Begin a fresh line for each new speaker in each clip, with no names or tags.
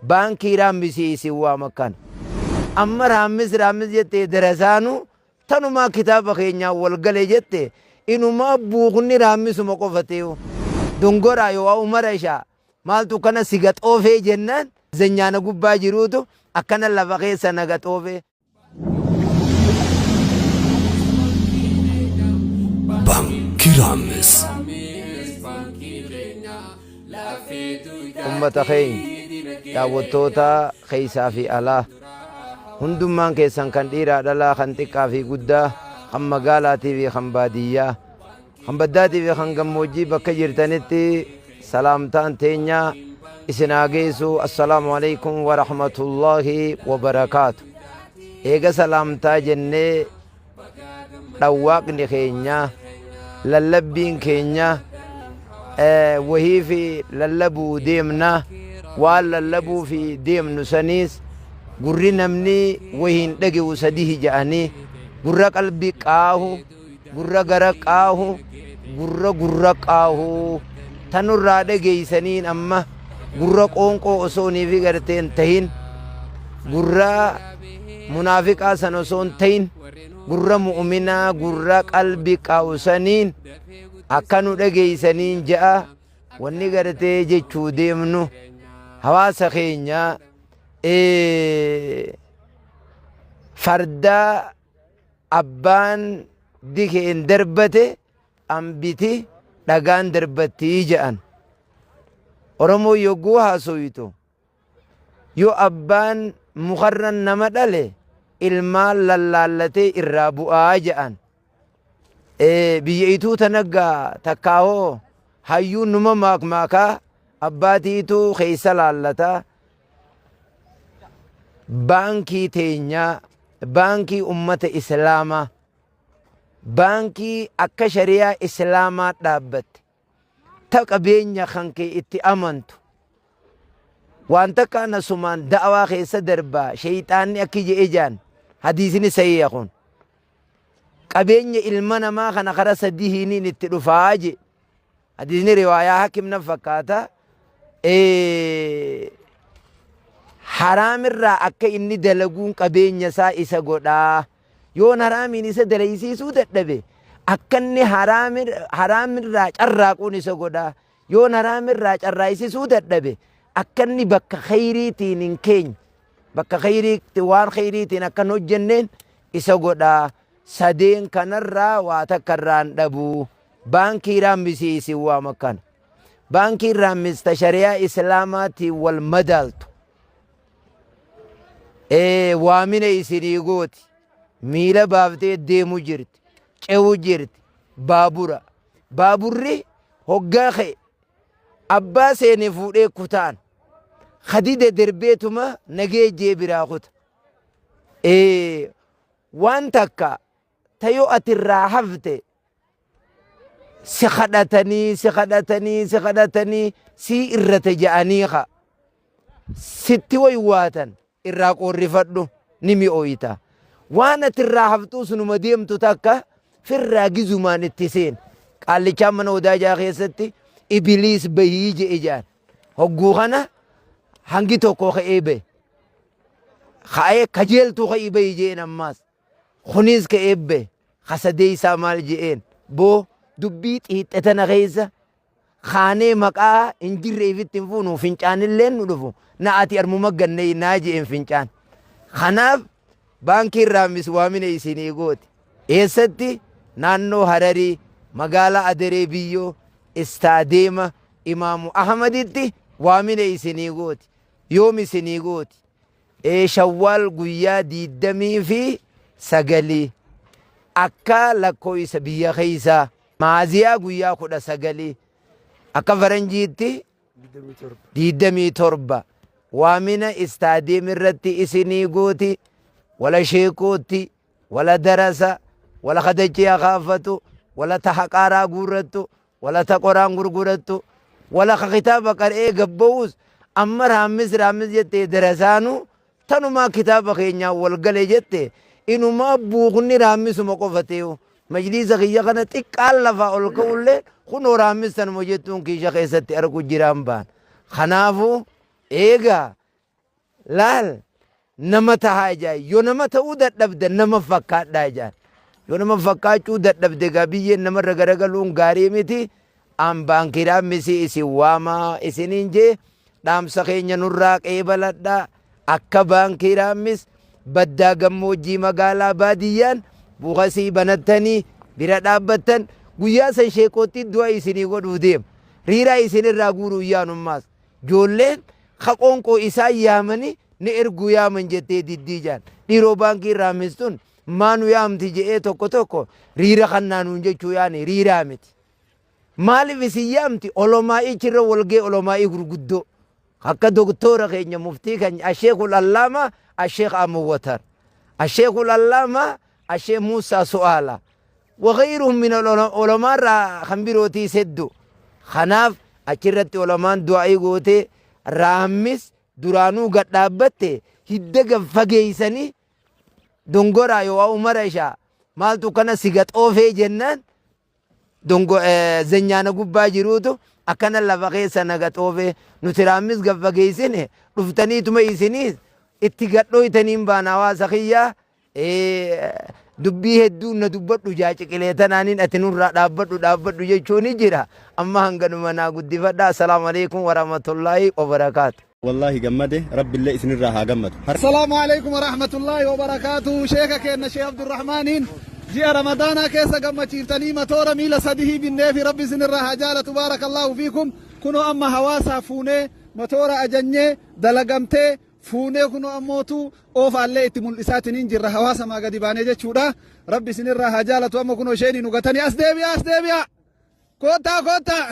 Baankii raammisii isin waama kana. Amma raammis raammis jettee darasaanu tanumaa kitaaba keenyaan wal gale jette inumaa buuqni raammisuma qofa ta'u. Dongoraa yoo umara ishaa maaltu kana si gaxoofee jennaan zanyaana gubbaa jiruutu akkana lafa keessa na gaxoofee.
Baankii Raammis.
Ummata keenya daawwattoota keessaa fi alaa hundummaan keessan kan dhiiraa dhalaa kan xiqqaa fi guddaa kan magaalaatii fi kan baadiyyaa kan baddaatii fi kan gammoojjii bakka jirtanitti salaamtaan teenya isin haa geessu. Assalaamu alaikum wa rahmatullaahi wa barakaatu. Eega salaamtaa jennee, dhawwaaqni keenya, lallabbiin keenya wahii fi lallabuu deemna. Waan lallabuu fi deemnu saniis gurri namni wahiin dhage'u sadihi ja'anii: gurra qalbii qaahu, gurra gara qaahu, gurra gurra qaahu. Tanurraa dhageeysaniin amma gurra qoonqoo osoo niifi garteen tahin, gurra munaafiqaa san osoo hin tahin, gurra mu'minaa, gurra qalbi qaahu saniin akka nu dhageeysaniin ja'a. Wanni gartee jechuu deemnu, hawaasa keenya, farda abbaan dikeen darbate ambiti dhagaan darbattii je'an. Oromoo yogguu haasoytu, yoo abbaan mukarran nama dhale ilmaan lallaallatee irraa bu'aa je'an. Biyya ituu tanaggaa takkaahoo hayyuun numa maakmaakaa abbaatiitu keessa laallataa. Baankii teenyaa, baankii ummata islaamaa, baankii akka shari'aa islaamaa dhaabbatte, ta qabeenya kan kee itti amantu, waan takka nasumaan da'awaa keessa darbaa. Sheyxaanni akki je'e jaan, hadiisni sahiha kun: qabeenya ilma namaa kana kara sadihiiniin itti dhufaa je. Hadiisni riwaayaa Hakim nan fakkaata. Haraamirraa akka inni dalaguun qabeenya isaa isa godhaa. Yoon haraamiin isa dalaysiisuu dadhabe, akka inni haraamirraa carraaquun isa godhaa. Yoon haraamirraa carraaqsisuu dadhabe, akka inni bakka khayriitiin hin keenye, bakka khayriitti waan khayriitiin akka hin hojjenneen isa godhaa. Sadeen kanarraa waa takka irraa hin dhabu. Baankii raammisii isin waama kana. Baankiin raammis ta shari'aa islaamaatiin wal madaaltu. Waamina isinii gooti. Miila baaftee deemu jirti. Ce'u jirti. Baabura. Baaburri hoggaa ka'e abbaa seene fuudhee kutaan. Kadide derbeetuma nageejjee biraa kuta. Waan takka ta yoo ati irraa hafte si kadhatanii, si kadhatanii, si kadhatanii sii irrate ja'anii ka sitti waywaatan irraa qoorrifadhu, ni mi'ooyta. Waan ati irraa haftuu sunuma deemtu takka firraa gizumaan itti seen. Qaallichaan mana wadaajaa keessatti ibiliis bahii je'e ja'an. Hogguu kana hangi tokko ka'ee bahe. Ka'ee kajeeltuu ka'ii bahi je'een ammaas. Kunis ka'ee bahe. Kasadeessaa maal je'een? Boo, dubbii xiixxe tana keessa kaanee maqaa hin jirre ifitti hin fuunu, fincaanilleen nu dhufu na ati armuma gannee naa je'een fincaan. Kanaaf baankiin Raammis waamina isinii gooti. Eessatti? Naannoo Hararii, magaalaa Adaree Biyyoo, istaadeema Imaamu Ahmaditti waamina isinii gooti. Yoom isinii gooti? Shawwaal guyyaa 29 akka lakkoofsa biyya keessaa, Maaziyaa guyyaa 19, akka faranjiitti 27 waamina istaadiyeem irratti isinii gooti. Wala sheekootti, wala darasa, wala kadachii akaafatu, wala taha qaaraa guurrattu, wala ta qoraan gurgurattu, wala ka kitaaba qar'ee gabba'uus amma raammis raammis jettee darasaanu tanumaa kitaaba keenyaan wal gale jette inumaa buuqni raammisuma qofa ta'u. Majliisa kiyya kana xiqqaan lafaa ol ka'ullee kunoo raammis tanuma jettuun kiisha keessatti argu jiraan baan. Kanaafuu eegaa Laal nama tahaa jaan. Yoo nama ta'uu dadhabde nama fakkaadhaa jaan. Yoo nama fakkaachuu dadhabde gaa biyyeen namarra garagaluun gaarii miti. An baankii raammisii isin waamaa isiniin jee dhaamsa keenya nurraa qeebaladhaa. Akka baankii raammis baddaa gammoojjii magaalaa baadiyyaan bukasii banattanii bira dhaabbattan guyyaa san sheekootti du'a isinii godhuu deema. Riiraa isinirraa guuruu yaanummaas. Joolleen ka qoonqoo isaan yaamanii ni erguu yaaman jettee diddii jaan. Dhiiroo baankii raammis tun maa nu yaamti je'ee tokko tokko riira kannaa nuun jechuu yaani riiraa miti. Maaliif isin yaamti olomaa'ichi irra walgee olomaa'ii gurguddoo akka doktoora keenya muftii keenya asheekul allaamaa asheek Amuwatar asheekul allaamaa asheek Muusaa Su'aala wagayruhum min olomaarraa kan birootiis hedduu. Kanaaf achirratti olomaan du'aa'ii gootee raammis duraanuu gad dhaabbatte hidda gad fageessanii dongoraa yoo umara ishaa maaltu kana si gaxoofee jennaan dongo zenyaana gubbaa jiruutu akkana lafa keessa na gaxoofee nuti raammis gad fageessine dhuftaniituma isiniis itti gadhooytaniin baana hawaasa kiyyaa dubbii hedduu na dubbadhu jaa ciqilee tanaanin ati nurraa dhaabbadhu dhaabbadhu jechuun jira amma hanganuma naa guddifadha assalaamu alaikum warahmatullaahi wabarakaatu.
Wallaahi gammade rabbillee isinirraa haa gammadu.
Assalaamu alaikum warahmatullaahi wabarakaatuhu. Sheeka keenna Sheekh Abdurrahmaaniin ji'a Ramadaanaa keessa gammachiiftanii matoora miila sadihii binneefi rabbi isinirraa haa jaalatu baarakallaahu fiikum. Kunoo amma hawaasaa fuunee matoora ajanyee dalagamtee fuunee kunoo ammootu oofaallee itti mul'isaatiniin jirra hawaasa maa gadi baanee jechuudha. Rabbi isinirraa haa jaalatu amma kunoo isheenii nu gatanii as deebi'a as deebi'a. Koottaa koottaa.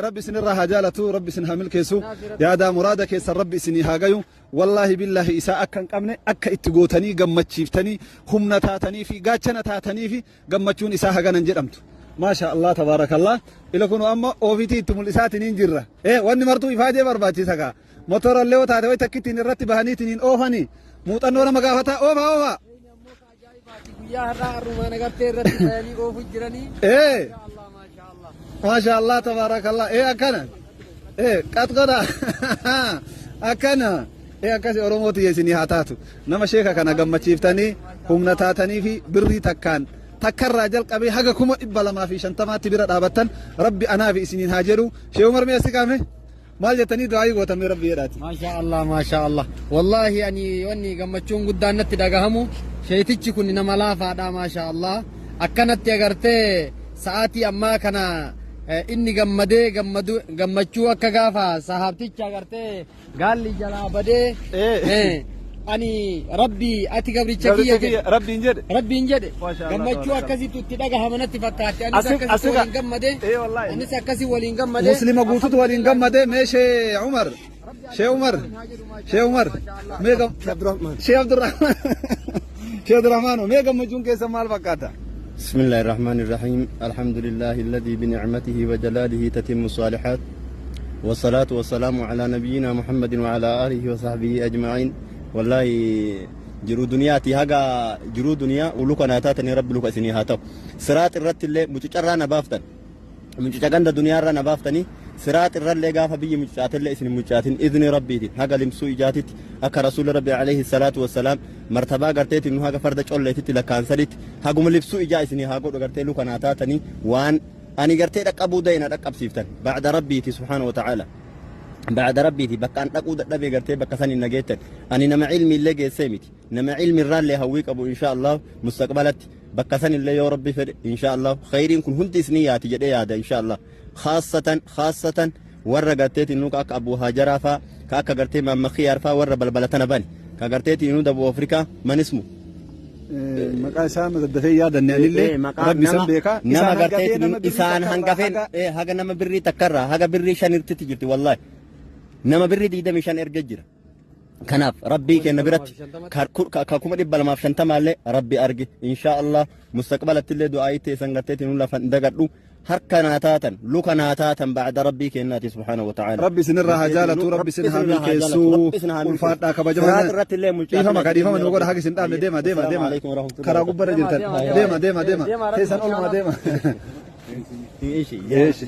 Rabbi isinirraa haa jaalatu rabbi isin haa milkeessu yaadaa muraada keessan rabbi isinii haa gayu wallaahi billaahi isaa akka hin qabne akka itti gootanii gammachiiftanii humna taatanii fi gaachana taatanii fi gammachuun isaa haganan jedhamtu. Maasha Allah tabaarakallah ila kunu amma oofitii itti mul'isaatiniin jirra. Wanni martuu ifaajee barbaachisa kaa. Motora illee yoo taate wayi takkittiin irratti bahaniitiin hin oofanii muuxannoo nama gaafataa oofa oofa.
Guyyaa har'aa har'umaan agartee irratti bayanii oofu jiranii.
Maasha Allah tabaarakallah. Akkana. Qat godha. Akkana. Akkasi Oromoo tiyya isinii haa taatu. Nama sheeka kana gammachiiftanii humna taatanii fi birrii takkaan takkarraa jalqabee haga 250,000tti bira dhaabattan rabbi anaa fi isiniin haa jedhu. Shee Umar mee asii kaame? Maal jettanii du'aayii gootan mee rabbi jedhaati.
Maashaa Allah maashaa Allah wallaahi ani wanni gammachuun guddaan natti dhagahamu sheeytichi kun nama laafaadha maashaa Allah akkanatti agartee sa'aatii ammaa kana inni gammadee gammadu gammachuu akka gaafa sahaabticha agartee gaalli jalaa badee ani rabbi ati gabricha kiyya jedhe
Rabbiin jedhe.
Rabbiin jedhe
Maashaa Allah,
gammachuu
tabaarakallah.
akkasitu itti dhagahama natti fakkaate anis
Asif-
akkasitti
asirra-
waliin gammade
Eh, wallaahi.
anis akkasi waliin gammade
Muslima guututu waliin gammade mee shee Umar shee Umar shee Umar mee gam shee Abdurrahman shee Abdurrahman mee gammachuun keessan maal fakkaata?
بسم الله الرحمن الرحيم الحمد لله الذي بنعمته وجلاله تتم الصالحات والصلاة والسلام على نبينا محمد وعلى آله وصحبه أجمعين والله jiruu duniyaati haga jiruu duniyaa uluka naa taatanii rabbi luka isinii haa ta'u siraat irratti illee mucucarraa na baaftan mucuca ganda duniyaa irraa na baaftanii siraat irrallee gaafa biyyi mucucaatellee isin hin mucucaatin izni rabbiitiin haga limsuu ijaatitti akka rasuulli rabbi alayhi salaatu wassalaam martabaa garteetiin nu haga farda colleetitti lakkaansanitti haguma libsuu ijaa isinii haa godhu gartee luka naa taatanii waan ani gartee dhaqqabuu da'e na dhaqqabsiiftan ba'da rabbiiti subhaana wa ta'aala ba'da rabbiiti bakka an dhaquu dadhabee gartee bakka san hin nageettan ani nama ilmi illee geessee miti nama ilmi irraallee hawwii qabu insha Allah mustaqbalatti bakka san illee yoo rabbi fedhe insha Allah khayriin kun hundi isinii yaati jedhee yaada insha Allah khaassatan khaassatan warra garteetiin nu ka akka Abu Haajaraa faa ka akka gartee Maamma Khiyaar faa warra balbala tana bane ka garteetiin nu Dabuu Afrikaa manismu
Maqaa isaa daddafee yaadanne anillee rabbi san beeka.
Nama gartee isaan hangafeen haga nama birrii takkarraa haga birrii shanirtitti jirti wallaahi nama birrii 25 erga jira. Kanaaf rabbii keenya biratti ka 250,000 illee rabbi arge inshaa Allah mustaqbalatti illee du'aa teessan garteetiin nu lafa hin dagadhu harka naa taatan luka naa taatan ba'da rabbii keenyaati subhaanahu wa ta'ala.
Rabbi isinirraa haa jaalatu, rabbi isin haa milkeessu, ulfaadhaa kabajamaa.
Siraat irratti illee mul'atu.
Dhiifama ka dhiifama nu godha haga isin dhaabne deema deema deema. Karaa gubbarra jirtan deema deema deema teessan olmaa deema.
Eeshi.
Eeshi.